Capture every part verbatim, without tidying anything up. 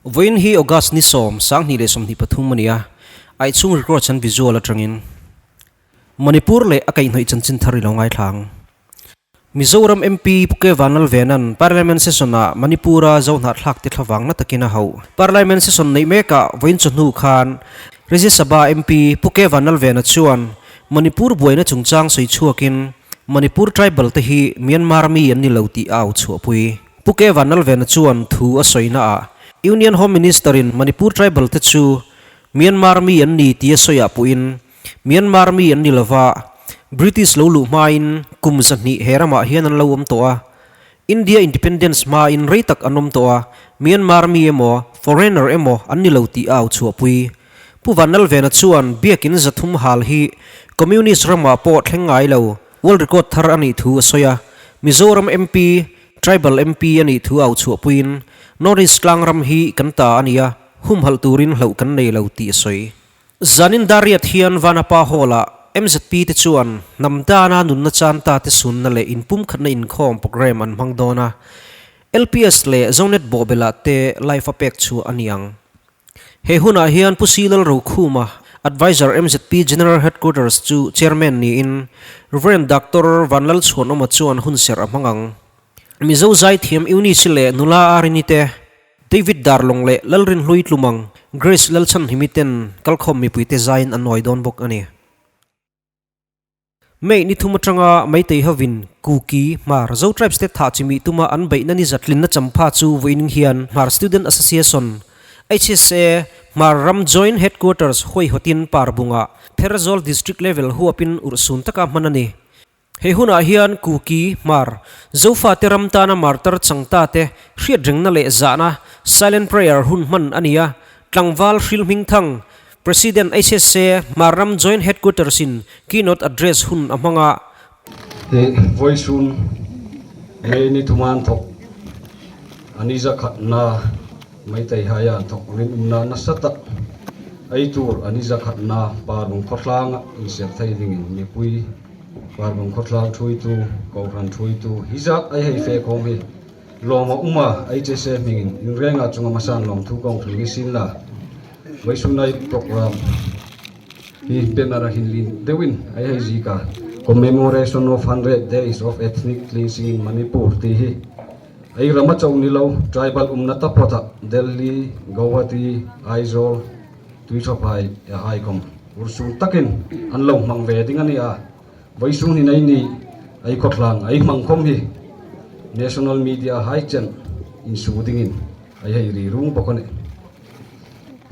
Vawiin hi August ni sawm, sang hni le sawmhni pathum a ni a. Aichhung record chan visual aṭangin Manipur le a kaihhnawih chanchin thar i lo ngaithla ang. Mizoram M P Pu K Vanlalvenan Parliament session-a Manipur-a Zo hnathlak te thlavang na takin a hau. Parliament session neih mekah vawiin chawhnu khan Rajya Sabha M P Pu K Vanlalvena chuan Manipur buaina chungchang sawi chhuakin Manipur tribal te hi Myanmar mi an ni lo tih a au chhuahpui. Pu K Vanlalvena chuan thu a sawinaah Union Home Minister-in Manipur tribal te chu Myanmar mi an ni tia sawi a puin Myanmar mi an ni lova, British lo luh hmain kum zahnih he ramah hian an lo awm tawh a. India independence hmain rei tak an awm tawh a, Myanmar mi emaw, foreigner emaw an ni lo tih a au chhuahpui. Pu Vanlalvena chuan biakin zathum hal hi communist ramah pawh thleng ngai lo, world record thar a nih thu a sawi a. Mizoram M P, tribal M P a nih thu a au chhuahpuiin, North East tlangram hi kan ta a ni a, humhalh turin hlauh kan nei lo tih a sawi. Zanin dar riat hian Vanapa Hall-a M Z P te chuan hnam dana nunna chan ta te sunna leh inpumkhatna inkhawm programme an hmang dawn a. L P S leh Zonet Bawhbela te live a pek chhuah a ni ang. He hunah hian Pu C Lalrokhuma, Advisor M Z P General Headquarters chu Chairman niin Reverend Doctor Vanlalchhuanawma chuan hun serh a hmang ang. Mizo Zaithiam Eunice leh Nula Arini te, David Darlawng leh Lalrinhlui Tlumang, Grace Lalchhanhimi ten kalkhawm mipuite zaiin an awi dawn bawk a ni. May ni thum aṭanga Meitei hovin Kuki, Hmar, Zo tribes te thah chimih tuma an beihna ni zat tlinna champha chu vawiin hian Hmar Student Association, H S A, Hmar ram Joint Headquarters huaihawtin Parbunga Pherzawl District Level huapin urhsun taka hman a ni. He hunah hian Kuki, Hmar, Zofate ram tana martar changtate hriatrengna leh zahna silent prayer hun hman a ni a, tlangval Hrilhmingthang, President H S A Hmar ram Joint Headquarters-in keynote address hun a hmang a. He vawisun May ni thuma inthawk a ni zakhatna Meiteihai inthawk rinumna nasa tak ei tur a ni zakhatna Parbung khawtlanga inser thei dingin mipui Parbung khawtlang thuoitu, kohran thuoitu, hi zat ei hei fe khawm hi lawm a um a, H S A hmingin in renga chunga masan lawmthu kawng thei ni sin la. Vawisun ei program hi banner a hin lien deuhin ei hei ziek a, Commemoration of Hundred Days of Ethnic Cleansing in Manipur tih hi ei rama chauh ni lo, tribal umna taphawtah Delhi, Guwahati, Aizawl, Tuithaphai, a hai khawm urhsun takin an lo hmang ve ding a ni a. Vawisun hin eini ei khawtlang ei hmang khawm hi national media hai chen insu dingin ei hei ri rung bawk a ni.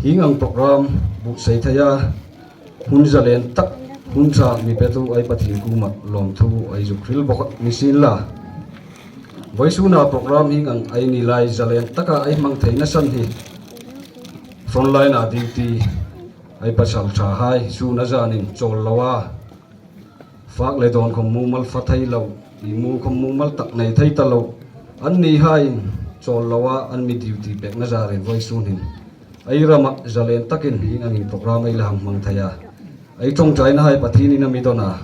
Hieng ang program buhsei theia hun zalen tak, hun ṭha mi petu ei Pathien kuoma lawmthu ei zuk hril bawk ni sin la. Vawisuna program hieng ang ei ni lai zalen taka ei hmang theihna san hi frontline-a duty ei pasal ṭhahai sun a zanin chawl lo a, fak le dawn khawm mumal fa thei lo, i mu khawm mumal tak nei thei ta lo, an nihaiin chawl lo a an mi duty pekna zarin vawisun hin ei rama zalen takin hieng angin program ei la hang hmang thei a. Ei ṭawngṭainahai Pathienin a mi dawn a,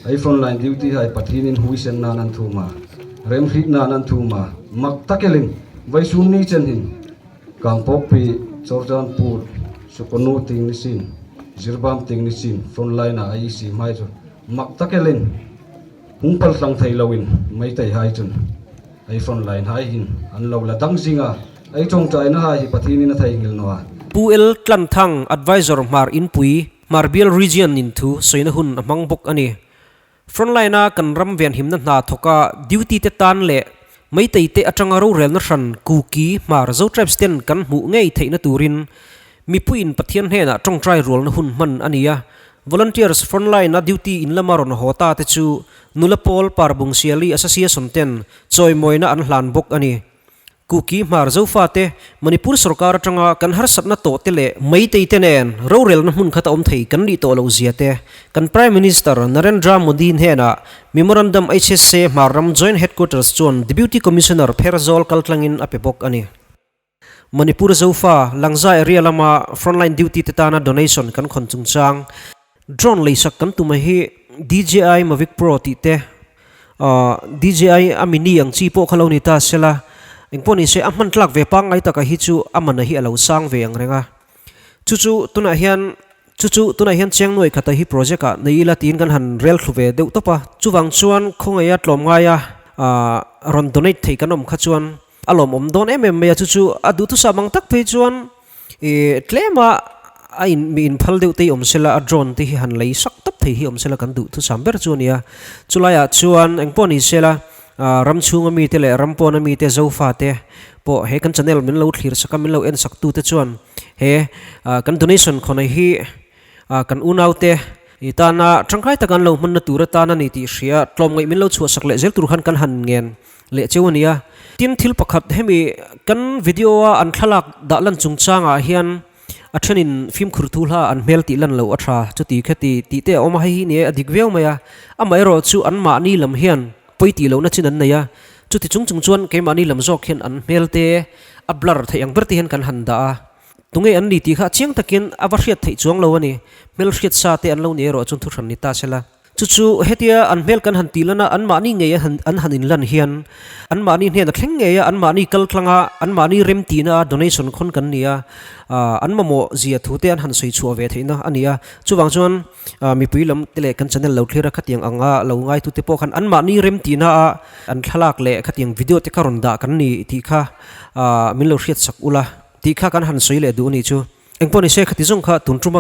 ei frontline duty-hai Pathienin huisennain an thum a, remhrietnain an thum a, mak tak elin vawisun ni chen hin Kangpokpi, Churachandpur, Sugnu tieng ni sin, Jiribam tieng ni sin, frontline-a ei siem hai chu mak tak elin hung pal tlang thei loin Meiteihai chun ei frontline-hai hin an lo la dang zing a, ei ṭawngṭainahai hi Pathienin a theinghil naw a. Pu L Tlanthang, Advisor Hmar Inpui, Hmar Bial Region-in thu sawina hun a hmang bawk a ni. Frontline-a kan ram venhimna hna thawka duty te tan leh Meitei te aṭanga rorelna hran Kuki, Hmar, Zo tribes ten kan hmuh ngei theihna turin mipuiin Pathian hnena ṭawngṭai rualna hun hman a ni a. Volunteers frontline-a duty in lama rawn haw ta te chu nula pawl Parbung Siali Association ten chawimawina an hlan bawk a ni. Kuki, Hmar, Zofa te Manipur sorkar aṭanga kan harsatna tawh te leh Meitei te nen rorelna hmun khata awm thei kan nih tawh loh zia te kan Prime Minister Narendra Modi hnena Memorandum H S A Hmar ram Joint Headquarters chuan Deputy Commissioner Pherzawl kaltlangin a pe bawk a ni. Manipur Zofa Langza area lama frontline duty te tana donation kan khawn chungchang drone leisak kan tum a hi D J I Mavic Pro tih te, ah, D J I a mi ni ang chi pawh kha lo ni ta sela, Engpawh ni se, a hman tlak ve pangngai taka hi chu a man a hi a lo sang ve ang reng a. Chu chu tunah hian, chu chu tunah hian cheng nuai khata hi project-a nei ila tiin kan han rel thlu ve deuh tawp a. Chuvang chuan khawngaia tlawmngaia, a, rawn donate thei kan awm kha chuan a lawmawm dawn em em mai a. Chu chu a duhthusam ang tak phei chuan, e, tlema a in, mi inphal deuh te awm sela, a drone te hi han lei sak tawp thei hi awm sela kan duhthusam ber chu a nia. Chulaiah chuan engpawh ni sela, a, ram chhunga mite leh ram pawna mite, Zofate pawh he kan channel min lo thlir sak a, min lo en sak tu te chuan he, a, kan donation khawngaih hi, a, kan unaute i tana ṭangkai taka an lo hmanna tur atana ni tih hria tlawmngaih min lo chhuah sak leh zel tur khan kan han ngen leh cheu a nia. Tin, thil pakhat, hemi kan video-a an thlalak dah lan chungchangah hian a ṭhenin fimkhur thuhla an hmel tih lan lo a ṭha, chuti kha ti, tih te a awm a, hei hi ni e, a dik viau mai a. Amaherawhchu anmahni lam hian pawi tih lohna chin an nei a. Chuti chung chung chuan keimahni lam zawk hian an hmel te a blur theih ang ber te hian kan han dah a. Tunge an ni tih kha chiang takin a va hriat theih chuang lo a ni. Hmel hriat sa te an lo ni erawh chuan thu hran ni ta sela. Chu chu hetia an hmel kan han tih lana, anmahni ngei an han, an han inlan hian, anmahni hnena thleng ngeia, anmahni kaltlanga, anmahni remtina a donation khawn kan ni a, a, an mamawh zia thu te an han sawi chhuah ve theihna a ni a. Chuvang chuan, a, mipui lam te leh kan channel lo thlira khatiang anga lo ngaitute pawh khan anmahni remtina a an thlalak leh khatiang video te kha rawn dah kan ni tih kha, a, min lo hriat sak ula tih kha kan han sawi leh duh a ni chu. Engpawh ni se, khati zawng kha tun ṭuma